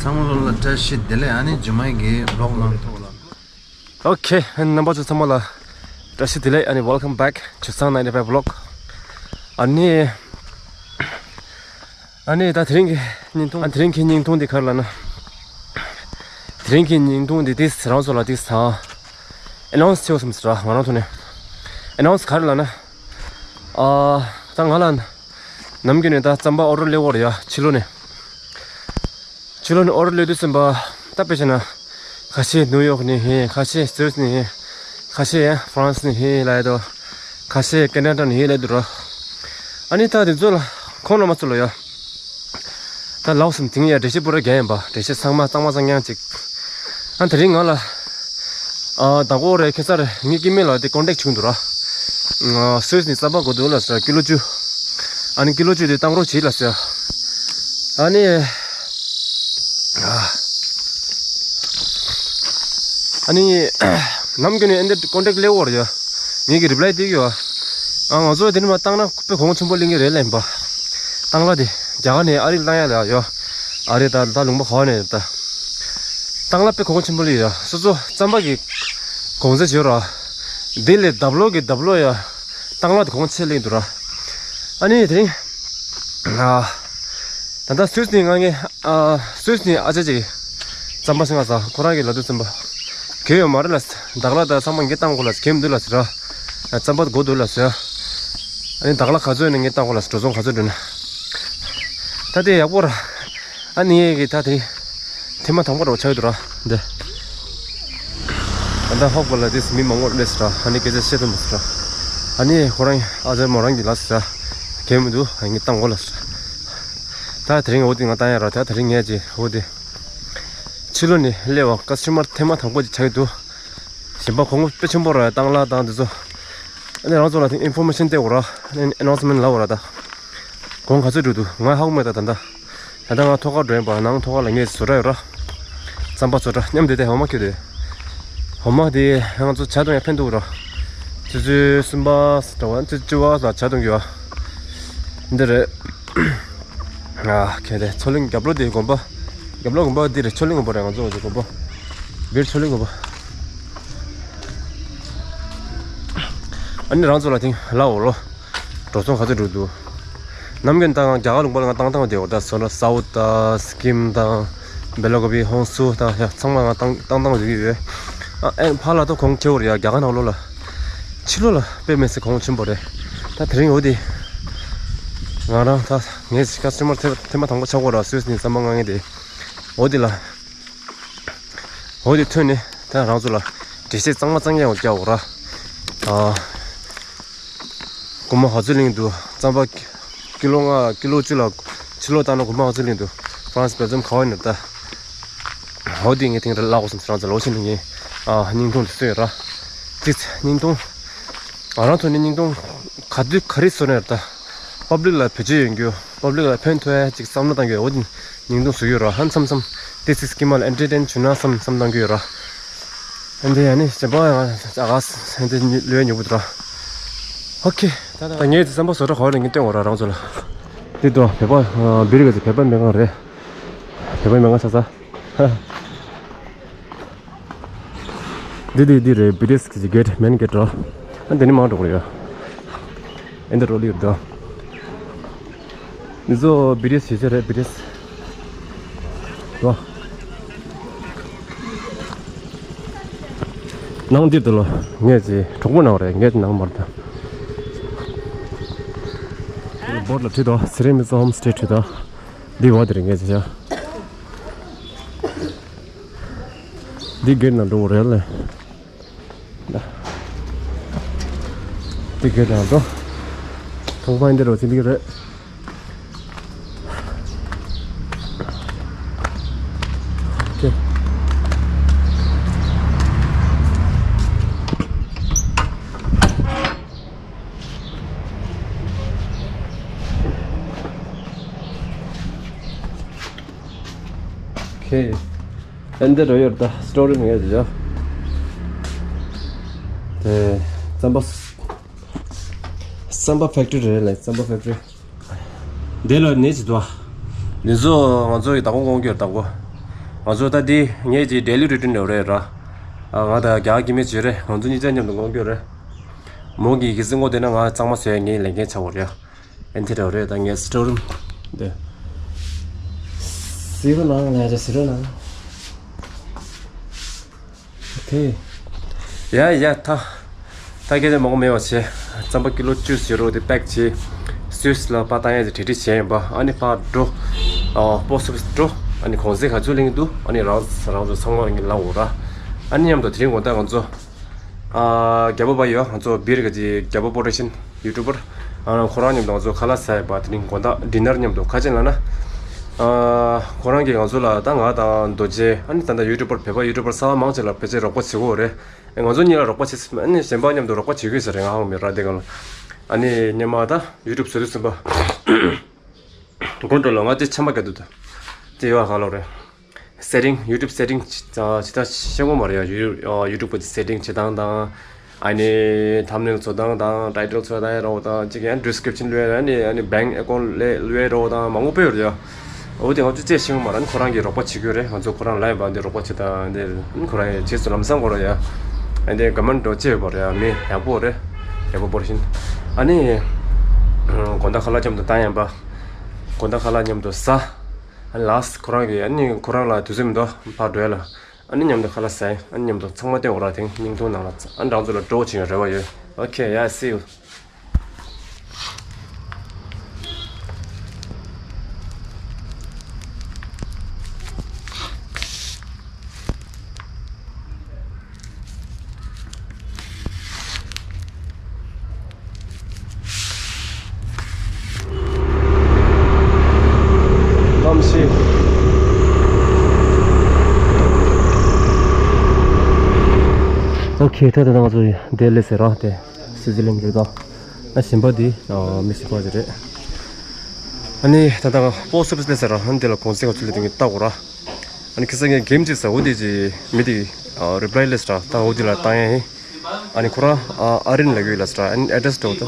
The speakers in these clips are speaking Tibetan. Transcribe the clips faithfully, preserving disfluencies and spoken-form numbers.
ཚང་མ་ལ་བཀྲ་ཤིས་བདེ་ལེགས། ཨ་ནི་ཇུ་མའི་གི་བི་ལོག་ནང་ཐོག་ལ། ཨོ་ཁེ། རྣམ་པ་ཚོ་ཚང་མ་ལ་བཀྲ་ཤིས་བདེ་ལེགས། ཨ་ནི་welcome back to Sun ninety-five vlog. ཨ་ནི། ཨ་ནི་ད་དེ་རིང་གི་བརྙན་ཐུང་། ཨ་དེ་རིང་གི་བརྙན་ཐུང་འདི་ག་རེ་ལབ་ན། དེ་རིང་གི་བརྙན་ཐུང་འདི་ཏིས་རང་ཚོ་ལ་ཏིས་ད་ཨེ་ནའུནས་བྱེད་དགོས་བསམ་ཟེར་ར། ང་རང་ཐོག་ནས་ཨེ་ནའུནས་ག་རེ་ལབ་ན། ཨ་ད་ང་ལ་ནམ་རྒྱུན་ནས་ད་རྩམ་པ་ཨོ་ཌར་སླེབས་ཡོད་རེད་ཡ། ཕྱི་ལོགས་ནས། ཕྱི་ལོགས་ནས་ཨོ་ཌར་སླེབས་དུས་ཙམ་པ་ད་དཔེ་བྱས་ན། ཁ་ཤས་ནིའུ་ཡོག་ནས་ཡིན། ཁ་ཤས་སུད་སི་ནས་ཡིན། ཁ་ཤས་ཡང་ཧྥ་རན་སི་ནས་ཡིན་ལབ་ཡ་དོ། ཁ་ཤས་ཀེ་ན་ཌ་ནས་ཡིན་ལབ་འདུག་ར། ཨ་ནི་ད་དེ་ཚོ་ལ་ཁོང་རྣམ་པ་ཚོ་ལ་ཡ། ད་ལའོ་སམ་ཐིང་ཡ་འགྲེལ་བཤད་པུ་ར་རྒྱག་ཡིན་པ། འགྲེལ་བཤད་ཚང་མ་གཙང་མ་གཙང་རྐྱང་ཅིག་ཨ་དེ་རིང་ང་ལ་ཨ་ད་གོ་རེ་ཁ་སང་རེ་ངའི་སྐྱེ་དམན་ལགས་དེ་ཀོན་ཊེག་བྱུང་འདུག་ར། ཨ་སུད་སི་ནས་རྩམ་པ་དགོས་འདུག་ལབ་ཟེར། ཀི་ལོ་བཅུ། ཨ་ནི་ཀི་ལོ་བཅུ་དེ་བཏང་རོགས་བྱེད་ལབ་ཟེར། ཨ་ནི། ཨ་ནི། ནམ་རྒྱུན་ནས་ཨེ་འདྲ་ཀོན་ཊེག་སླེབས་ཡོད་རེད་ཡ། ངེད་ཀྱི་རི་པ་ལའི་དེ་ཡོད། ཨ་ང་ཚོ་དེ་ནས་མར་བཏང་ན་དཔེ་གོང་ཆེན་པོ་གླེང་གི་རེད་ལབ་ཡིན་པ། བཏང་གླ་དེ་རྒྱ་གར་ནས་ཨ་རི་བཏང་ཡ་ལ་ཡོད། ཨ་རི་ད་ད་ལུང་པ་ག་བ་ནས་ད། བཏང་གླ་དཔེ་གོང་ཆེན་པོ་སླེབས་ཡོད། སོ་སོ་རྩམ་པ་གི་གོང་ཚད་བརྗོད་ར། དེ་ལས་ལྡབ་ལོ་གི་ལྡབ་ལོ་ཡ། བཏང་གླ་དེ་གོང་ཆེ་སླེབས་འདུག་ར། ཨ་ནི་དེ་རིང་། ཨ། ད་ལྟ་སུད་སི་ནས་ང་ངའི་ཨ་སུད་སི་ནས་ཨ་ཅག་ཅིག་རྩམ་པ་སེང་ག་ཟ། ཁོ་རང་གིས་ལབ་དུས་ཙམ་པ། གལ་ཡོད་མ་རེད་ལབ། ད་གླ་ད་ཚང་མ་ངས་བཏང་དགོས་ལབ། གལ་མི་འདུག་ལབ་ཟེར་ར། རྩམ་པ་དགོས་འདུག་ལབ་ཟེར། ཨ་ནི་ད་གླ་ག་ཚོད་ཡིན་ན་ངས་བཏང་དགོས་ལབ་ཟེར། འགྲོ་སོང་ག་ཚོད་འགྲོ་ན། ད་དེ་ཡག་པོ་ར། ཨ་ནི་ངས་ཀྱི་ད་དེ་ཐེངས་མ་དང་པོ་ར་ཆགས་ཡོད་འདུག་ར་འདི། ད་ལྟ་ཧོབ་ག་ལ་དེ་མི་མང་པོ་སླེབས་ཟེར་ར། ཨ་ནི་སྐད་ཆ་བཤད་ཐུབ་མ་སོང་ར། ཨ་ནི་ཁོ་རང་ཨ་ཅག་མོ་རང་གིས་ལབ་ཟེར་ར། གལ་མི་འདུག་ངས་བཏང་དགོས་ལབ་ཟེར། ད་དེ་རིང་འོ་དེ་ང་བཏང་ཡ་ར། ད་དེ་རིང་ངས་ཅིག་འོ་དེ། ཕྱི་ལོགས་ནས་སླེབས་པ་ཀ་སི་ཊ་མར་ཐེངས་མ་དང་པོ་ཅིག་ཆགས་ཀྱི་འདུག་གཞན་པ་གོང་གོ་དཔེ་ཆེན་པོ་ར། བཏང་གླ་དང་དེ་ཚོ། ཨ་ནི་རང་ཚོ་ལ་དེ་ཨིན་ཕོར་མེ་ཤན་སྟེར་དགོས་ར། ཨ་ནི་ཨེ་ནའུནས་མེན་ཊི་ལབ་དགོས་ར་ད། གོང་ག་ཚོད་འགྲོ་འདུག་ང་ཧ་གོ་མེད་ད་ད་ལྟ། ད་ལྟ་ང་ཐོག་ཁར་འགྲོ་ཡིན་པ། ནང་ཐོག་ཁ་ལ་ངས་བཟོ་གྲྭ་ཡོད་ར། རྩམ་པ་བཟོ་གྲྭ་མཉམ་དེ་དེ་འོ་མ་ཁྱེར་དེ། འོ་མ་དེ་ང་ཚོ་ཇ་འཐུང་ཡ་ཕན་ཐོགས་ར། ཆུ་ཚོད་གསུམ་པ་འགྲོ་བ་ཆུ་ཚོད་བཅུ་པ་ལ་ཇ་འཐུང་གི་ཡོད། འདི་རེད། ཨ་ཁྱེར་དེ་མཚོ་གླིང་རྒྱབ་ལོགས་དེ་དགོན་པ། རྒྱབ་ལོགས་དགོན་པ་འདི་རེད། མཚོ་གླིང་དགོན་པ་རེད། ང་ཚོ་འོ་དེ་དགོན་པ། བིར་མཚོ་གླིང་དགོན་པ། ཨ་ནི་རང་ཚོ་ལ་དེང་ལ་འོ་ལོ། འགྲོ་སོང་ག་ཚོད་འགྲོ་འདུག་ནམ་རྒྱུན་ད་ང་རྒྱ་གར་ལུང་པ་ལ་ང་བཏང་བཏང་བསྡད་ཡོད་ར། ད་སོ་ན་སའུ་ཐི་དང་སི་ཀིམ་དང་བེ་ལ་ཀོ་བི་ཧོན་སུར་དང་ཡ་ཚང་མ་ང་བཏང་བཏང་བསྡད་ཀྱི་ཡོད། ཨ་ཨེ་ཕར་ལ་ད་གོང་ཁྲེ་བོ་རེད་ཡ། རྒྱ་གར་ནང་ལོགས་ལ། ཕྱི་ལོགས་ལ་དཔེ་མི་སྲིད་གོང་ཆེན་པོ་རེད། ད་དེ་རིང་འོ་དེ། ང་རང་ད་ངའི་ཀ་སི་ཊ་མར་ཐེངས་མ་དང་པོ་ཆགས་ཀྱི་ཡོད་ར། སུད་སི་ནས་རྩམ་པ་མངགས་མཁན་དེ། འོ་དེ་ལ། འོ་དེ་ཐོན་ནས་ད་རང་ཚོ་ལ་འགྲེལ་བཤད་གཙང་མ་གཙང་རྐྱང་རྒྱག་དགོས་ར། ཨ། སྒོར་མོ་ག་ཚོད་ལེན་འདུག་རྩམ་པ་ཀི་ལོ་ལྔ་ཀི་ལོ་བཅུ་ལ་ཕྱི་ལོགས་བཏང་ན་སྒོར་མོ་ག་ཚོད་ལེན་འདུག་ཧྥ་རན་སི་སྦེལ་ཇམ་ག་བ་ནས་ད། འོ་དེ་ངས་དེང་རང་ལབ་དགོས་བསམ་སོང་། རང་ཚོ་ལ་འོ་ཆེན་ནས་ངས་ཨ་བརྙན་ཐུང་དེ་བཟོས་ཡོད་ར། ཙིག་བརྙན་ཐུང་། ང་རང་ཐོག་ནས་བརྙན་ཐུང་ག་དུས་ག་རེ་བཟོ་ན་ཡང་ད། པབ་ལིག་ལ་བེད་སྤྱོད་ཡོང་རྒྱུ། པབ་ལིག་ལ་ཕན་ཐོགས་ཡ་ཅིག་བསམ་བློ་བཏང་རྒྱུ། འོ་དེ་བརྙན་ཐུང་བཟོ་གི་ཡོད་ར། ཧན་མཚམས་མཚམས་དེ་ཚིག་སྐྱེས་མ་ལ་ཨེན་ཊར་ཊེན་བྱུང་ན་བསམ་བསམ་བཏང་གི་ཡོད་ར། ཨ་འདི་ཡ་ནི་སྤྱི་པ་ཡང་ཨ་ག་ཨ་འདི་ལོས་ཉོ་བུ་དུ་ར། ཨོ་ཁེ། ད་ད་ངས་དེ་རྩམ་པ་བཟོ་གྲྭ་ག་བ་ནས་ངས་སྟོན་འོ་ར་རང་ཚོ་ལ། དེ་དུ་བོད་པ་བི་རི་ག་ཚོ་བོད་པ་མི་གང་རེད། བོད་པ་མི་གང་ས་ས། འདི་འདི་འདི་རེད། བི་ཏི་ཨེས་གི་གེ་ཊི། མེན་གེ་ཊི་རོ། ཨ་འདི་ནི་མང་འགྲོ་གི་རེད། ཨེ་འདི་རོ་ལི་རེད་དོ། འདི་ཚོ་བི་ཏི་ཨེས་ཞེས་བྱ་རེད། བི་ཏི་ཨེས་དོ། ནང་འདིར་དུ་ལོ། ངས་ཅི་གྲོགས་པོ་ནང་རེད། ངས་ནང་མར་དང་། བོར་ལ་ཁྲིད་དོ། ཚེ་རིང་མི་ཚོ་ཧོམ་སི་ཊེ་ཁྲིད་དོ། འདི་བ་དེ་རེད། ངས་ཅི་བྱ། འདི་སྒེར་ནང་འགྲོ་བ་རེད་ལེ། འདི་སྒེར་ནང་འགྲོ། ཐོང་པ་འདི་རོ་ཅི་འདི་རེད། ཨོ་ཁེ། ཨོ་ཁེ། ཨ་འདི་རུ་ཡོད་ད། སི་ཊོ་རི་ནས་ཡོད་ཅོ། དེ་རྩམ་པ། རྩམ་པ་ཕེག་ཊི་རི་རེད་ལེ། རྩམ་པ་ཕེག་ཊི་རི། འདི་ལ་ནས་ཅི་དུ། འདི་ཚོ་ང་ཚོ་ཡི་བདག་པོ་དགོངས་རྒྱུ་བདག་པོ། ང་ཚོ་ད་འདི་ངའི་ཀྱི་daily routine་རེད་ར། ཨ་ང་དང་རྒྱ་གར་སྐྱེ་དམན་ཅིག་རེད། ང་ཚོ་གཉིས་ཆ་མཉམ་དུ་འགྲོ་གི་རེད། མོ་གིས་གལ་སྲིད་བསྔོ་བསྡད་ན་ང་གཙང་མ་བཟོ་ཡ་ངའི་ལས་འགན་ཆགས་པ་རེད། ཨེ་འདི་འདྲ་རེད། ད་ངའི་store room་འདི། ཟི་རོ་ནང་ལ་ཡ་ཟི་རོ་ནང་། ཨོ་ཁེ། ཡ་ཡ་ད། ད་སྐད་ཆ་མང་པོ་མེད་པ་བྱས། རྩམ་པ་ཀི་ལོ་བཅུ་བཞི་རོ་དེ་pack་བྱས། སུད་སི་ལ་ཕར་བཏང་ཡ་དེ་གྲ་སྒྲིག་བྱས་ཡིན་པ། ཨ་ནི་ཕར་འགྲོ། ཨ་post office་འགྲོ། ཨ་ནི་གོང་ཚད་ག་ཚོད་ལེན་གྱི་འདུག་ཨ་ནི་རང་རང་ཚོ་ཚང་མ་ངས་ལབ་འོ་ར། ཨ་ནི་མཉམ་དུ་དེ་རིང་དགོང་དག་ང་ཚོ། ཨ་རྒྱལ་པོ་པ་ཡོད། ང་ཚོ་སྦིར་གྱི་རྒྱལ་པོ་པོ་རེ་ཤིན་YouTuber། ཨ་ཁོ་རང་མཉམ་དུ་ང་ཚོ་ཁ་ལག་ཟ་ཡ་པ་དེ་རིང་དགོང་དག་dinner་མཉམ་དུ། ག་ཅི་ལབ་ན། ཨ་ཁོ་རང་གིས་ང་ཚོ་ལ་ད་ང་དང་རྡོ་རྗེ། ཨ་ནི་ད་ལྟ་YouTuber་བོད་པ་YouTuber་གསར་པ་མང་ཆེ་ལ་ཕལ་ཆེར་རོགས་པ་བྱེད་ཀྱི་ཡོད་རེད། ང་ཚོ་གཉིས་ལ་རོགས་པ་བྱེད་ཟེར། ཨ་ནི་གཞན་པ་མཉམ་དུ་རོགས་པ་བྱེད་ཀྱི་ཡོད་ས་རེད། ང་ཧ་གོ་མེད་ར་དེ་ག་ལ། ཨ་ནི་སྔོན་མ་ད་YouTube་བཟོ་དུས་ཙམ་པ། དགོངས་འགྲོ་ལ་ང་དེ་ཆམ་པ་ག་དུས་ད། དེ་ཡོད་ག་ལོ་རེད། Setting, YouTube setting་ཇི་ལྟར་ཤེས་ཀྱི་མ་རེད་ཡ། YouTube་གི་setting་བྱེད་སྟངས་དང་། ཨ་ནི་thumbnail་བཟོ་སྟངས་དང་title་བཟོ་སྟངས་རོ་དང་གཅིག་ཡང་description་བླུགས་ཡ། ཨ་ནི་ཨ་ནི་bank account་ལས་བླུགས་ཡ་རོ་དང་མང་པོ་དཔེ་ཡོད་རེད་ཡ། འོ་དེ་ང་ཚོ་ཅེས་ཤེས་ཀྱི་མ་རེད། ཨ་ནི་ཁོ་རང་གིས་རོགས་པ་བྱེད་ཀྱི་ཡོད་རེད། ང་ཚོ་ཁོ་རང་live་འདི་རོགས་པ་བྱེད་དང་འདི་ཁོ་རང་ཡང་བྱེད་སུ་ལམ་སང་གོ་རོ་ཡ། ཨ་ནི་comment་འགྲོ་ཅེས་ཡོད་པ་རེད་ཡ། མི་ཡག་པོ་རེད། ཡག་པོ་པོ་རེ་ཤིན། ཨ་ནི་དགོང་དག་ཁ་ལག་མཉམ་དུ་བཏང་ཡ་ཡིན་པ། དགོང་དག་ཁ་ལག་མཉམ་དུ་ཟ། ཨ་ནི་last་ཁོ་རང་གིས། ཨ་ནི་ཁོ་རང་ལ་དུས་ཚོད་མི་འདུག་ཕར་འགྲོ་ཡ་ལ། ཨ་ནི་མཉམ་དུ་ཁ་ལག་ཟ་ཡ། ཨ་ནི་མཉམ་དུ་ཚང་མ་བལྟས་འོ་ར། དེང་སྙིང་ཐུང་ནང་ལ་ཨ་ནི་རང་ཚོ་ལ་སྤྲོ་བོ་བྱེད་ཡ་རེ་བ་ཡོད། Okay, yeah, see you. གནམ་གཤིས། ཨོ་ཁེ། ད་ད་ང་ཚོ་འདི་སླེབས་ཟེར་ར། དེ་སུའི་ཙི་ལན་རེད་ད། ཨ་གཞན་པ་འདི་ཨ་མེག་སི་ཀོ་ཅིག་རེད། ཨ་ནི་ད་ད་post office་སླེབས་ཟེར་ར། ཨ་ནི་དེ་ལ་གོང་ཚད་ག་ཚོད་ལེན་དེ་ངས་བལྟ་དགོས་ར། ཨ་ནི་ཁ་སང་ངས་game་ཅིག་ཟ། འོ་དེ་ཅིག་མི་དེ་ཨ་reply་སླེབས་ཟེར་ར། ད་འོ་དེ་ལ་བཏང་ཡ་ཡིན། ཨ་ནི་ཁོ་རང་ཨ་ཨ་རིན་ལབ་ཀྱི་ཡོད་ལབ་ཟེར་ར། ཨ་ནི་address་འགྲོ་ད།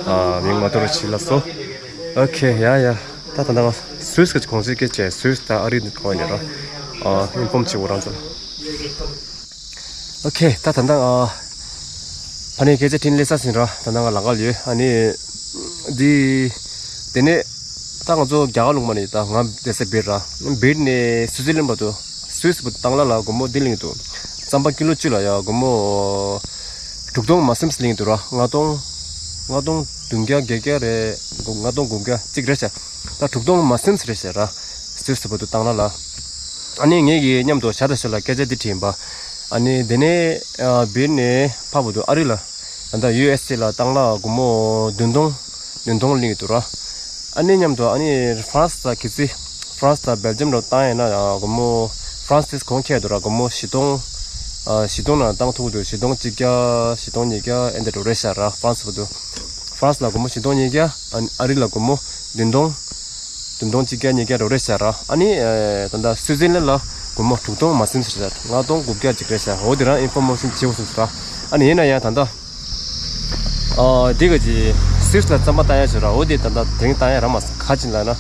ཨ་མིང་མ་དོར་བྱེད་ལ་སོ། Okay, yeah, yeah. ད་ད་ད་ང་སུད་སི་ག་ཅིག་གོང་ཚད་སྐད་ཆ། སུད་སི་ད་ཨ་རི་འདི་གོ་ཡ་ནི་ར། ཨ་inform་བྱེད་དགོས་རང་ཚོ་ལ། Okay, ད་ད་ད་ཨ་ཕ་ནས་སྐད་ཆ་དྲིན་ལས་ས་ཟིན་ར། ད་ད་ང་ལ་ག་ལ་ཡོད། ཨ་ནི་འདི་དེ་ནས་ད་ང་ཚོ་རྒྱ་གར་ལུང་པ་ནས། ད་ང་བསྡད་ས་སྦིར་ར། སྦིར་ནས་སུའུ་ཙི་ལན་བར་དུ། སུད་སི་བར་དུ་བཏང་ལ་ལ་སྒོར་མོ་འདི་ལེན་གྱི་འདུག་རྩམ་པ་ཀི་ལོ་བཅུ་ལ་ཡ་སྒོར་མོ་དྲུག་སྟོང་མ་ཟིན་ཙམ་ལེན་གྱི་འདུག་ར། ལྔ་སྟོང་ལྔ་སྟོང་བདུན་བརྒྱ་བརྒྱད་བརྒྱ་རེད། ལྔ་སྟོང་དགུ་བརྒྱ་གཅིག་རེད་ཤག་ད་དྲུག་སྟོང་མ་ཟིན་ཙམ་རེད་ཤག་ར། སུད་སི་བར་དུ་བཏང་ལ་ལ། ཨ་ནི་ངེད་ཀྱིས་མཉམ་དུ་ཞ་ད་ཞ་ལ་སྐད་ཆ་འདི་དྲིས་ཡིན་པ། ཨ་ནི་དེ་ནས་ཨ་སྦིར་ནས་ཕར་བར་དུ་ཨ་རི་ལ། ད་ལྟ་ཡུ་ཨེས་ཨེ་ལ་བཏང་ལ་སྒོར་མོ་བདུན་སྟོང་བདུན་སྟོང་ལེན་གྱི་འདུག་ར། ཨ་ནི་མཉམ་དུ་ཨ་ནི་ཧྥ་རན་སི་དང་གལ་སྲིད་ཧྥ་རན་སི་དང་སྦེལ་ཇམ་ལ་བཏང་ཡིན་ན་ཡང་སྒོར་མོ་ཧྥ་རན་སི་གོང་ཁེ་འདུག་ར། སྒོར་མོ་བཞི་སྟོང་། ཨ་བཞི་སྟོང་ནང་བཏང་ཐུབ་འདུག་བཞི་སྟོང་གཅིག་བརྒྱ། བཞི་སྟོང་ཉིས་བརྒྱ། ཨེ་འདྲ་འགྲོ་རེད་ཤག་ར། ཧྥ་རན་སི་བར་དུ། ཧྥ་རན་སི་ལ་སྒོར་མོ་བཞི་སྟོང་ཉིས་བརྒྱ། ཨ་ཨ་རི་ལ་སྒོར་མོ་བདུན་སྟོང་། བདུན་སྟོང་གཅིག་བརྒྱ་ཉིས་བརྒྱ་འགྲོ་རེད་ཤག་ར། ཨ་ནི་ཨེ་ད་ལྟ་སུའུ་ཙི་ལན་ལ་སྒོར་མོ་དྲུག་སྟོང་མ་ཟིན་ཙམ་རེད། ལྔ་སྟོང་དགུ་བརྒྱ་ཅིག་རེད་ཤག་འོ་དེ་རང་ཨིན་ཕོར་མེ་ཤན་བྱེད་དགོས་སོང་ཟེར་ར། ཨ་ནི་ཡིན་ན་ཡང་ད་ལྟ་ཨ་འདི་ག་ཅིག་སུད་སི་ལ་རྩམ་པ་བཏང་ཡ་ཞིག་ར། འོ་དེ་ད་ལྟ་དེ་རིང་བཏང་ཡ་རག་མ་སོང་། ག་ཅི་ལབ་ན།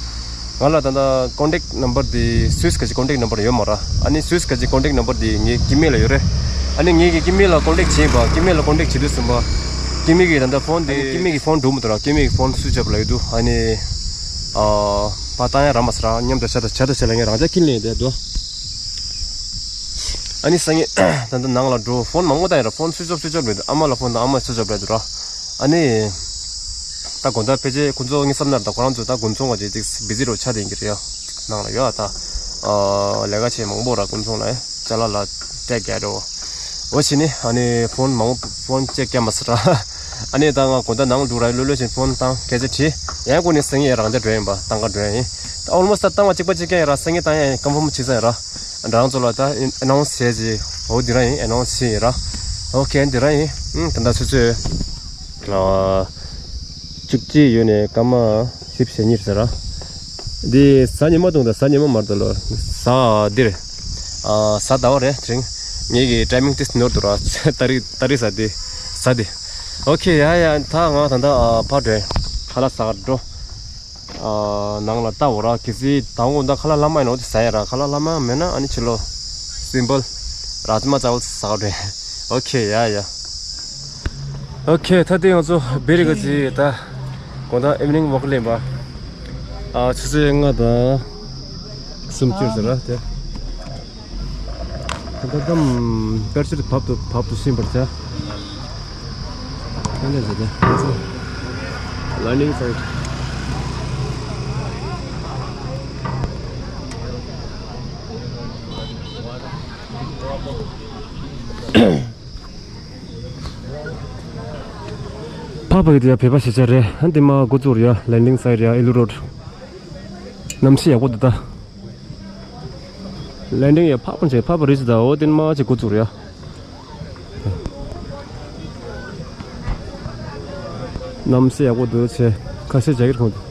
ང་ལ་ད་ལྟ་contact number་དེ་སུད་སི་ག་ཅིག་contact number་ཡོད་མ་ར། ཨ་ནི་སུད་སི་ག་ཅིག་contact number་དེ་ངའི་ཀི་མེལ་ལ་ཡོད་རེད། ཨ་ནི་ངེད་ཀྱི་ཀི་མེལ་ལ་contact་བྱེད་པ། ཀི་མེལ་ལ་contact་བྱེད་དུས་ཙམ་པ། ཀི་མེལ་གྱི་ད་ལྟ་ཕོན་དེ། ཀི་མེལ་གྱི་ཕོན་འགྲོ་མི་འདུག་ར། ཀི་མེལ་གྱི་ཕོན་སུའིཆ་ཨོཕ་ལ་ཡོད་འདུག་ཨ་ནི་ཨ་ཕར་བཏང་ཡ་རག་མ་སོང་ར། མཉམ་དུ་ཞ་ད་ཞ་ད་ཞ་ལ་ངས་རང་འཇགས་ཁྱེར་ལེན་བསྡད་འདུག་ཨ་ནི་སང་ཉིན་ད་ལྟ་ནང་ལ་འགྲོ། ཕོན་མང་པོ་བཏང་ཡ་ར། ཕོན་སུའིཆ་ཨོཕ་སུའིཆ་ཨོཕ་རེད་འདུག་ཨ་མ་ལ་ཕོན་དང་ཨ་མ་སུའིཆ་ཨོཕ་རེད་འདུག་ར། ཨ་ནི་ད་དགོང་དག་ཕལ་ཆེར་ཁོ་ཚོ་ངའི་བསམ་ན་ད་ཁོ་རང་ཚོ་ད་དགུན་ཚོང་ག་ཅིག་ཅིག་བི་ཟི་རུ་ཆགས་བསྡད་ཀྱི་རེད་ཡ། ནང་ལ་ཡོད་ཨ། ད་ཨ་ལས་ཀ་བྱེད་མང་པོ་ར། དགུན་ཚོང་ལ་ཅ་ལག་ལ་སྤྲད་རྒྱག་འགྲོ། འོ་བྱས་ནས་ཨ་ནི་ཕོན་མང་པོ་ཕོན་ཅིག་རྒྱག་མ་སོང་ར། ཨ་ནི་ད་ང་དགོང་དག་ནང་འགྲོ་ར། ལྷོད་ལྷོད་བྱས་ཕོན་བཏང་སྐད་ཆ་དྲིས། ཡང་སྒོ་ནས་སང་ཉིན་རང་འཇགས་འགྲོ་ཡིན་པ། ད་ག་འགྲོ་ཡ་ཡིན། ད་ཨོལ་མོ་སི་ཊི་ད་བཏང་བ་གཅིག་པ་གཅིག་རྐྱང་ཡིན་ར། སང་ཉིན་བཏང་ཡ་ཡིན། ཀོན་ཕོམ་བྱས་ཚར་ཡིན་ར། རང་ཚོ་ལ་ད་ཨེ་ནའུན་སི་བྱས་རྗེས། འོ་འདི་རང་ཡིན། ཨེ་ནའུན་སི་བྱས་ཡིན་ར། ཨོ་ཁེ། འདི་རང་ཡིན། ཨང་། ད་ལྟ་ཆུ་ཚོད་ཨ་བཅུ་གཅིག་ཡོལ་ནས་སྐར་མ་བཞི་བཅུ་ཞེ་གཉིས་ཟེར་ར། འདི་གཟའ་ཉི་མ་དང་། ད་གཟའ་ཉི་མ་མ་རེད་ད་ལོ། གཟའ་འདིར་ཨ་གཟའ་ཟླ་བ་རེད་དེ་རིང་། ངེད་ཀྱི་ཊའི་མིང་ཏིས་ནོར་འདུག་ར། ཏ་རིག་ཏ་རིག་གཟའ་འདི། གཟའ་འདི། ཨོ་ཁེ། ཡ་ཡ། ད་ང་ད་ལྟ་ཨ་ཕར་འགྲོ། ཁ་ལག་ཟ་ག་འགྲོ། ཨ་ནང་ལ་ལྟ་འོ་ར། གལ་སྲིད་དང་འོ་ད་ཁ་ལག་ལྷ་མ་ཡིན་ནོ་དེ་ཟ་ཡ་ར། ཁ་ལག་ལྷ་མ་མེད་ན་ཨ་ནི་ཕྱི་ལོ་སིམ་པལ་རཱཇ་མ་ཅའོལ་ཟ་ག་འགྲོ་ཡ། ཨོ་ཁེ། ཡ་ཡ། ཨོ་ཁེ། ད་དེ་ང་ཚོ་བེ་རི་ག་ཅི་ད་དགོང་དག་ཨིབ་ནིང་ཝོག་ལེན་པ། ཨ་ཆུ་ཚོད་ལྔ་དང་སུམ་ཅུ་ཟེར་ར་དེ། ད་ལྟ་ཏམ་པེར་ཆེར་བབ་ཏུ་བབ་ཏུ་ཕྱིན་པར་བྱ། ཨ་ནི་ཟེར་ཏེ། ལེན་ཌིང་སའིཊ། ཕ་བ་གི་དེ་ཡ་བོད་པ་ཤེས་བྱ་རེད། ཨ་འདི་མ་འགོ་བཙུགས་རེད་ཡ། ལེན་ཌིང་སའིཊ་ཡ། ཨི་ལུ་རོཌ། གནམ་གཤིས་ཡག་པོ་འདུག་ད། ལེན་ཌིང་ཡ་ཕག་པ་ཆེ་ཕག་པ་རེད་ཟེར། ད་འོ་དེ་མ་ཆེ་འགོ་བཙུགས་རེད་ཡ། གནམ་གཤིས་ཡག་པོ་འདུག་ཆེ། ཁ་ཤས་ཇེ་ཀེཊ་གོན་འདུག་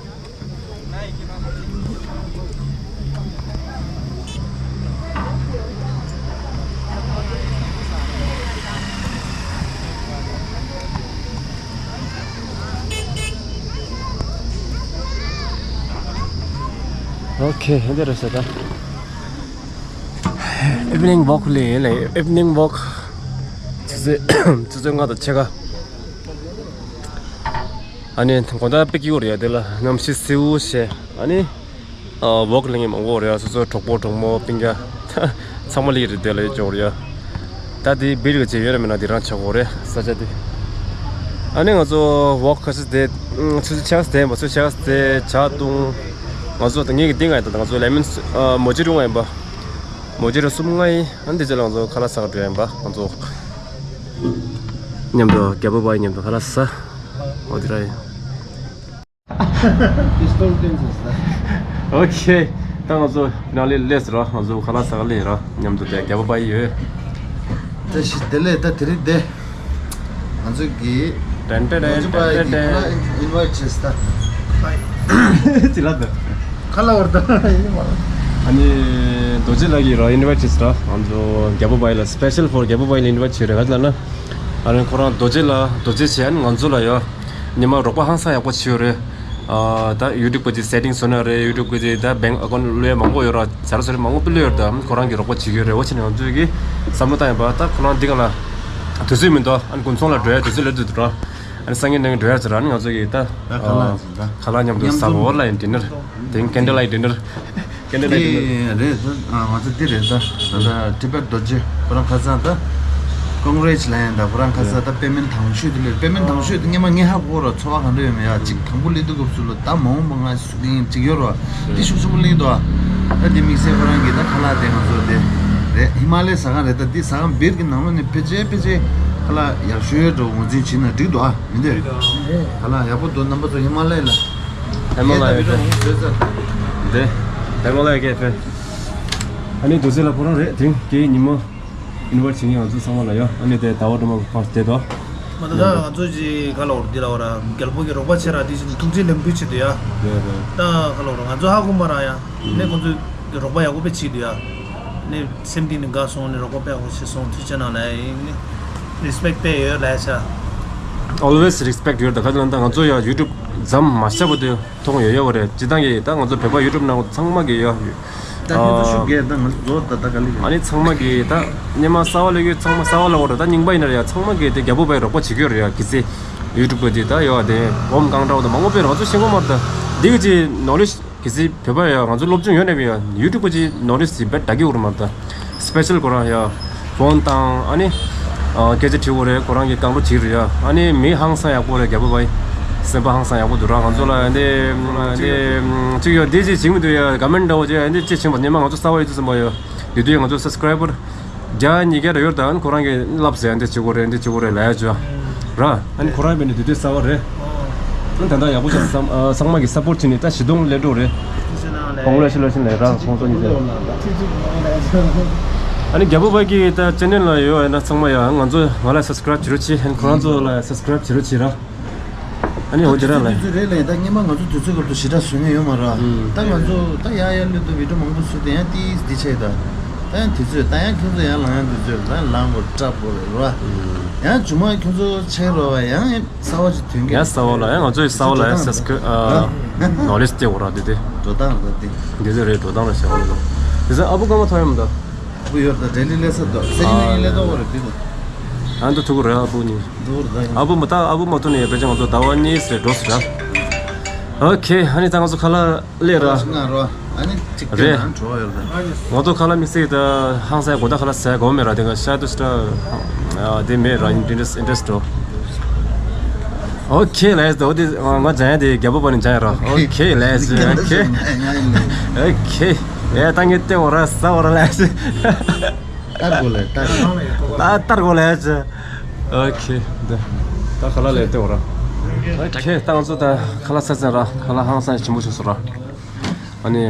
ཨོ་ཁེ། འདི་རེད་ཟེར་ད། ཨིབ་ནིང་ཝོག་ལེན་ལེ། ཨིབ་ནིང་ཝོག་ཆུ་ཚོད་ཆུ་ཚོད་ལྔ་དང་ཕྱེད་ཀ། ཨ་ནི་དགོང་དག་དཔེ་སྐྱིད་པོ་རེད་ཡ། དེ་ལ་གནམ་གཤིས་བསིལ་བོ་བྱས། ཨ་ནི་ཨ་ཝོག་ལེན་མཁན་མང་པོ་རེད་ཡ། སོ་སོའི་གྲོགས་པོ་གྲོགས་མོ་སྤུན་ཀྱག་ཚང་མ་སླེབས་རེད། དེ་ལ་ཡོད་ཅོག་རེད་ཡ། ད་དེ་བེ་རི་ག་ཅི་ཡོད་ར་མེད་ན་དེ་རང་ཆགས་ཀྱི་ཡོད་རེད། ས་ཆ་དེ། ཨ་ནི་ང་ཚོ་ཝོག་ཁ་ཤས་དེ་ཆུ་ཚོད་ཕྱེད་ཀ་ཙམ་བསྡད་ཡིན་པ། ཆུ་ཚོད་ཕྱེད་ཀ་ཙམ་བསྡད་ཇ་བཏུང་། ང་ཚོ་ད་ངེད་ཀྱི་སྟེང་ང་ཡིན། ད་ང་ཚོ་ལེ་མོན་མོ་ཇི་ཊོ་ང་ཡིན་པ། མོ་ཇི་ཊོ་གསུམ་ལྔ་ཡིན། ཨ་ནི་དེ་རྗེས་ལ་ང་ཚོ་ཁ་ལག་ཟ་ག་འགྲོ་ཡ་ཡིན་པ། ང་ཚོ་མཉམ་དུ་རྒྱལ་པོ་བྷའི་མཉམ་དུ་ཁ་ལག་ཟ། འོ་དེ་ར་ཡིན། པི་སི་ཊོལ་བསྟན་ཟེར་ས། ཨོ་ཁེ། ད་ང་ཚོ་ནང་ལ་སླེབས་ཟེར་ར། ང་ཚོ་ཁ་ལག་ཟ་ག་སླེབས་ར། མཉམ་དུ་དེ་རྒྱལ་པོ་བྷའི་ཡོད། ད་ཞི་བདེ་ལས་ད་དེ་རིང་བསྡད། ང་ཚོ་གི་ཏན་ཏན་ཏན། རྡོ་རྗེ་བྷའི་གི་ཏན་ཏན་ཁ་ལག་ཨིན་ཝའི་ཊི་བྱས་ད། ཅི་ལ་ད། ཁ་ལག་བར་ད་ཡིན་མ། ཨ་ནི་རྡོ་རྗེ་ལགས་ཀྱིས་ར་ཨིན་ཝའི་ཊི་བྱས་ད། ང་ཚོ་རྒྱལ་པོ་བྷའི་ལ་སི་པེ་ཤལ་ཕོར་རྒྱལ་པོ་བྷའི་ལ་ཨིན་ཝའི་ཊི་བྱས་རེད། ག་ཅི་ལ་ན། ཨ་ནི་ཁོ་རང་རྡོ་རྗེ་ལ་རྡོ་རྗེ་བྱས། ཨ་ནི་ང་ཚོ་ལ་ཡོད། ཉི་མ་རོགས་པ་ཧང་སང་ཡག་པོ་བྱས་ཡོད་རེད། ཨ་ད་ཡུ་ཊུབ་གི་ཅིག་སེ་ཊིང་བཟོ་ན་རེད། ཡུ་ཊུབ་གི་ཅིག་ད་བེང་ཨ་ཀོན་བླུག་ཡ་མང་པོ་ཡོད་ར། ཛ་ར་ཟེར་མང་པོ་བླུག་ཡོད་རེད། ད་ཁོ་རང་གིས་རོགས་པ་བྱེད་ཀྱི་ཡོད་རེད། འོ་བྱས་ནས་ང་ཚོས་ཀྱིས་བསམ་བློ་བཏང་ཡིན་པ། ད་ཁོ་རང་འདི་ག་ལ་དུས་ཚོད་མི་འདུག་ཨ་ནི་དགུན་ཚོང་ལ་འགྲོ་ཡ་དུས་ཚོད་སླེབས་འདུག་ར། ཨ་ནི་སང་ཉིན་ནང་འགྲོ་ཡ་ཚོ་ར། ཨ་ནི་ང་ཚོས་ཀྱིས་ད་ད་ཁ་ལག་ཅིག་ད་ཁ་ལག་མཉམ་དུ་ཟ་གོ། ཨོན་ལ་ཡིན་ཌི་ནར། དེང་ཀེན་ཌལ་ལའིཊ་ཌི་ནར། ཀེན་ཌལ་ལའིཊ་ཌི་ནར། དེ་རེད་ད། ང་ཚོ་འདི་རེད་ད། ད་ལྟ་ཊི་བེཊ་རྡོ་རྗེ་ཁོ་རང་ཁ་སང་ད་ཀོང་གྷི་རེ་ཆུ་ལེ་ཤན་ད། ཁོ་རང་ཁ་སང་ད་པེ་མེན་ཊི་དང་ཤོས་དེ་ལས། པེ་མེན་ཊི་དང་ཤོས་དེ་སྔོན་མ་ངས་ཧ་གོ་ར། ཚོར་བ་ག་འདྲ་ཡོད་མེད་ཡ། གཅིག་དང་པོ་སླེབས་དུས་སྐབས་སུ་ལ་ད་མ་འོངས་པ་ང་ཚོ་གླིང་གཅིག་ཡོད་ར། འདི་ཤུགས་ཆེན་པོ་གླིང་འདུག་ཨ། ད་འདི་དམིགས་བསལ་ཁོ་རང་གི་ད་ཁ་ལག་དེ་ང་ཚོ་དེ་རེད། ཧི་མ་ལའི་ཟ་ཁང་རེད་ད། འདི་ཟ་ཁང་སྦིར་གི་ནང་ལོགས་ནས་ཕལ་ཆེར་ཕལ་ཆེར་ཁ་ལག་ཡག་ཤོས་འགྲོ་ངོས་འཛིན་བྱས་ན་འགྲིག་འདུག་ཨ། མི་འདུག་ཁ་ལག་ཡག་པོ་འདུག་རྣམ་པ་ཚོ་ཧི་མ་ལའི་ལ། ཧི་མ་ལའི་ཡ་ཀེ་ཕེ། འདི་ཧི་མ་ལའི་ཡ་ཀེ་ཕེ། ཨ་ནི་རྡོ་རྗེ་ལགས་ཁོ་རང་རེད། དེང་གི་ཉིན་མོ་ཨིན་ཝའིཊ་བྱེད་མཁན་ང་ཚོ་ཚང་མ་ལ་ཡ། ཨ་ནི་དེ་ཟླ་བ་སྒྲོལ་མ་ཕར་བསྡད་དོ། མ་གཏོགས་ད་ང་ཚོ་ཅིག་ག་ལ་འོར་འདི་ལ་འོ་ར། རྒྱལ་པོ་གི་རོགས་པ་བྱེད་ར། དེ་བཞིན་ཐུགས་རྗེ་ལེགས་འབུལ་བྱེད་དུ་ཡ། ཡ་ཡ། ད་ག་ལ་འོར་ང་ཚོ་ཧ་གོ་མ་ར་ཡ། ནས་ཁོང་ཚོས་རོགས་པ་ཡག་པོ་དཔེ་བྱེད་དུ་ཡ། ནས་སེམས་གཏིང་ནས་དགའ་སོང་། ནས་རོགས་པ་དཔེ་ཡག་པོ་བྱེད་སོང་། ཐུགས་རྗེ་གནང་ལ་ཡིན། ནས་རི་སི་པེག་དཔེ་ཡོད་ལ་ཡ་ཆ། Always respect ཡོད་ད། ག་ཅི་ལ་ད་ང་ཚོ་ཡ་ཡུ་ཊུབ་མཚམས་མ་བཞག་པ་དེ་མཐོང་ཡོད་ཡོད་པ་རེད། སྤྱིར་བཏང་གི་ད་ང་ཚོ་བོད་པ་ཡུ་ཊུབ་ནང་ཚང་མ་གི་ཡོད། ད་ཁྱོད་ཚོ་ཤུགས་རྒྱག་ད་ང་ཚོ་ད་ད་ག་ལེ་གི། ཨ་ནི་ཚང་མ་གི་ད་སྔོན་མ་གསར་པ་སླེབས་ཡོད། ཚང་མ་གསར་པ་ལ་འོ་ར། ད་རྙིང་པ་ཡིན་ན་ར་ཡ། ཚང་མ་གི་དེ་རྒྱལ་པོ་བྷའི་རོགས་པ་བྱེད་ཀྱི་ཡོད་རེད་ཡ། གལ་སྲིད་ཡུ་ཊུབ་པ་དེ་ད་ཡོད་དེ་འོམ་རྐང་གྲགས་ད་མང་པོ་དཔེ་ར། ང་ཚོ་ཤེས་གོ་མ་རེད་ད། འདི་གི་ཅིག་ནོ་ལེཇ་གལ་སྲིད་བོད་པ་ཡ་ང་ཚོ་སློབ་སྦྱོང་ཡོད་ནས་ཡ། ཡུ་ཊུབ་པ་ཅིག་ནོ་ལེཇ་ཅིག་རྦད་དྲག་གི་འོ་ར་མ་རེད་ད། སི་པེ་ཤལ་ཁོ་རང་ཡ་ཕོན་བཏང་། ཨ་ནི་ཨ་སྐད་ཆ་དྲི་འོ་རེད། ཁོ་རང་གི་རྐང་བྲོ་བྱེད་རེད་ཡ། ཨ་ནི་མི་ཧང་སང་ཡག་པོ་རེད། རྒྱལ་པོ་བྷའི་སེམས་པ་ཧང་སང་ཡག་པོ་འདུག་ར། ང་ཚོ་ལ་འདི་འདི་ཅིག་ཡོད། འདི་ཅིག་བྱེད་མི་འདུག་ཡ། ཀོ་མེན་ཊི་འདྲ་བོ་ཅིག་འདི་ཅིག་བྱེད་པ་སྔོན་མ་ང་ཚོ་གསར་པ་ཡོད་དུས་ཙམ་པ་ཡ། དེ་དུས་ང་ཚོ་སབ་སི་ཀ་རའི་བར་བརྒྱ་ཉིས་བརྒྱ་རེ་ཡོད་ད། ཁོ་རང་གིས་ལབ་ཟེར། འདི་བྱེད་དགོས་རེད། འདི་བྱེད་དགོས་རེད་ལབ་ཡ་ཅིག་ར། ཨ་ནི་ཁོ་རང་བས་ནི་དེ་དུས་གསར་པ་རེད། ཨ་ནི་ད་ལྟ་ཡག་པོ་ཅིག་ཚང་ཨ་ཚང་མ་གིས་སབ་པོར་བྱས་ནས་ད་ཞི་ཏོང་ལས་འགྲོ་རེད། ཀོང་གྷི་རེ་ཆུ་ལེ་ཤན་ལས་ར་ཁོང་ཚོ་གཉིས་ཀ། ཨ་ནི་རྒྱལ་པོ་བྷའི་གི་ད་ཅེ་ནལ་ལ་ཡོད་ཡ་ན་ཚང་མ་ཡ་ང་ཚོ་ང་ལ་སབ་སི་ཀ་རའིབ་བྱེད་རོགས་བྱེད། ཨ་ནི་ཁོ་རང་ཚོ་ལ་སབ་སི་ཀ་རའིབ་བྱེད་རོགས་བྱེད་ར། ཨ་ནི་འོ་དེ་རང་ལ། དུས་ཚོད་རེད་ལ། ད་སྔོན་མ་ང་ཚོ་དུས་ཚོད་སྐབས་སུ་ཞེ་དྲག་བཟོ་མྱོང་ཡོད་མ་རེད། ཨུམ། ད་ང་ཚོ་ད་ཡར་ཡར་སླེབས་དུས་བི་ཌིའོ་མང་པོ་བཟོས་ཏེ་ཡང་ཏིས་འདི་བྱས་ད། ཨ་དུས་ཚོད་ད་ཡང་ཁྱོད་ཚོ་ཡང་ལངས་ཡང་དུས་ཚོད་ད་ལངས་དགོས་སྐྲག་དགོས་རེད་རོ། ཡང་ཇུ་མ་ཁྱོད་ཚོ་ཆེ་རོ་བ་ཡང་གསར་བ་ཅིག་ཐོན་གི་ཡང་གསར་བ་ལ་ཡང་ང་ཚོའི་གསར་བ་ལ་ཡང་སེ་སི་ཀི་ནོ་ལེ་ཇི་སྟེར་དགོས་ར་དེ་དེ། འགྲོ་སྟངས་ར་དེ། འདི་ཚོ་རེད་འགྲོ་སྟངས་ར་ཞེས་པ་ལ། དེ་ཚོ་ཨ་བུ་སྐར་མ་ཐོ་ཡོད་མ་ད། ཨ་བུ་ཡོད་ད་ཌེ་ལི་ལས་ས་ད་སེ་རི་ནི་ལས་ད་བོ་རེད་དེ་ད། ཨ་འདུ་ཐུག་གི་རེད་ཨ་བུ་ནི། འདུ་ར་ད་ཡང་། ཨ་བུ་མ་ད་ཨ་བུ་མ་ཐུག་ནི་ཡོད་པས་ཅང་ང་ཚོ་ཟླ་བ་གཉིས་རེད་འགྲོ་སི་ར། ཨོ་ཁེ་ཨ་ནི་ད་ང་ཚོ་ཁ་ལག་ལས་ར། ང་རོ། ཨ་ནི་གཅིག་རེད། ང་འགྲོ་ཡོད་ལ། ང་ཚོ་ཁ་ལག་དམིགས་བསལ་དང་ཧང་སང་དགོང་དག་ཁ་ལག་ཟ་དགོས་མེད་ར་དེ་ག་ཤ་དུ་ཤ་དེ་མེད་ར་ཨིན་ཊི་རེ་སི་ཊི་འགྲོ། ཨོ་ཁེ་ལས་དོ་དེ་ང་ཇ་ཡ་དེ་རྒྱལ་པོ་པ་ནི་ཇ་ཡ་ར། ཨོ་ཁེ་ལས་ཨོ་ཁེ། ཨོ་ཁེ། ཡ་ད་ངས་བལྟས་འོ་ར་ཟ་འོ་ར་ལས། ལྟར་དགོས་ལས་ལྟར། ད་ལྟར་དགོས་ལས་ཨོ་ཁེ། ད་ཁ་ལག་ལས་བལྟས་འོ་ར། ཨོ་ཁེ་ད་ང་ཚོ་ད་ཁ་ལག་ཟ་ཟིན་ར་ཁ་ལག་ཧང་སང་ཞིམ་པོ་བྱུང་སོང་ར། ཨ་ནི།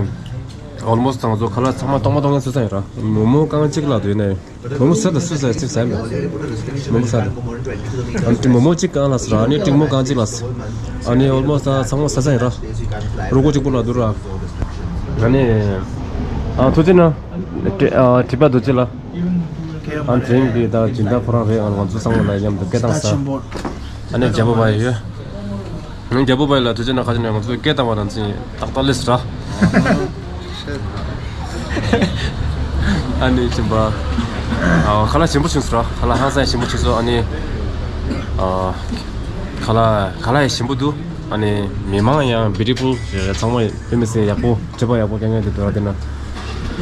ཨོལ་མོ་སི་ཊི་ང་ཚོ་ཁ་ལག་ཚང་མ་སྟོང་མ་སྟོང་ངེ་ཟ་ས་ཡིན་ར། མོ་མོ་རྐང་གཅིག་ལ་དུས་ནས། མོ་མོ་ཟ་ད་སུ་ཟ་གཅིག་ཟ་མེད། མོ་མོ་ཟ་ད། ཨ་ནི་མོ་མོ་གཅིག་རྐང་ལ་ཟ་ར་ཨ་ནི་ཏིང་མོ་རྐང་གཅིག་ལ་ཟ། ཨ་ནི་ཨོལ་མོ་སི་ཊི་ཚང་མ་ཟ་ས་ཡིན་ར། རུ་གོ་གཅིག་པོ་ལ་དུ་ར། ཨ་ནི། ཨ་ཐུགས་རྗེ་གནང་། ཨ་དྲི་པ་དུ་ཅི་ལ། ཨ་འཛིན་གི་ད་སྦྱིན་བདག་ཁོ་རང་རེད་ཨ་ང་ཚོ་ཚང་མ་ལ་མཉམ་དུ་སྐད་བཏང་ས། ཨ་ནི་རྒྱལ་པོ་བ་ཡོད། ང་རྒྱལ་པོ་བ་ལ་དུས་ཚོད་ན་ཁ་ཅིག་ནས་ང་ཚོའི་སྐད་བཏང་བ་དང་ཚིག་ཏག་ཏག་ལས་སུ་ར། ཨ་ནི་ཅིམ་པ། ཨ་ཁ་ལག་ཞིམ་པོ་བྱུང་སོང་ར། ཁ་ལག་ཧང་སང་ཞིམ་པོ་བྱུང་སོང་། ཨ་ནི། ཨ་ཁ་ལག་ཁ་ལག་ཡང་ཞིམ་པོ་འདུག་ཨ་ནི་མི་མང་ཡང་བིའུ་ཊི་ཕུལ་རེད་རེད། ཚང་མ་དཔེ་མི་སྲིད་ཡག་པོ་དྲི་པ་ཡག་པོ་རྒྱག་མཁན་དེ་འདུག་ར། དེ་ན་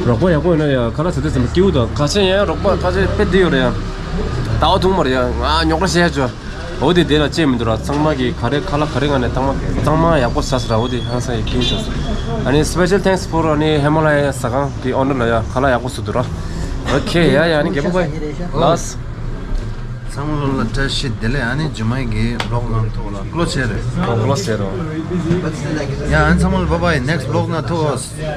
རོགས་པ་ཡག་པོ་ཡོད་ན་ཡང་ཁ་ལག་ཟ་དུས་ཙམ་སྐྱིད་པོ་འདུག་ཁ་ཆེ་ཡང་རོགས་པ་ཁ་ཆེ་དཔེ་འདི་ཡོད་རེད་ཡ། ཟླ་བ་ཐུང་མ་རེད་ཡ། ང་རྙོག་དྲ་བཤད་ཡ་བྱོས། འོ་དེ་དེ་ལ་ཅེས་མི་འདུག་ར། ཚང་མ་གིས་ག་རེ་ཁ་ལག་ག་རེ་ང་ནས་ཚང་མ་ཚང་མ་ཡག་པོ་ཟ་ཟེར་ར། འོ་དེ་ཧང་སང་ཡག་གི་ཟ་ཟེར། ཨ་ནི་special thanks for ཨ་ནི་ཧི་མ་ལ་ཡ་ཟ་ཁང་གི་ཨོ་ནར་ལ་ཡ་ཁ་ལག་ཡག་པོ་བཟོ་འདུག་ར། ཨོ་ཁེ་ཡ་ཡ་ཨ་ནི་རྒྱལ་པོ་བྷའི་ལགས། ཚང་མ་ལ་བཀྲ་ཤིས་བདེ་ལེགས། ཨ་ནི་ཇུ་མའི་གི་ལོག་ནང་ཐོག་ལ་ཀློ་ཆེ་རེད། ཨོ་ཀློ་ཆེ་རེད། ཡ་ཨ་ནི་ཚང་མ་ལ་bye bye next vlog ན་ཐུག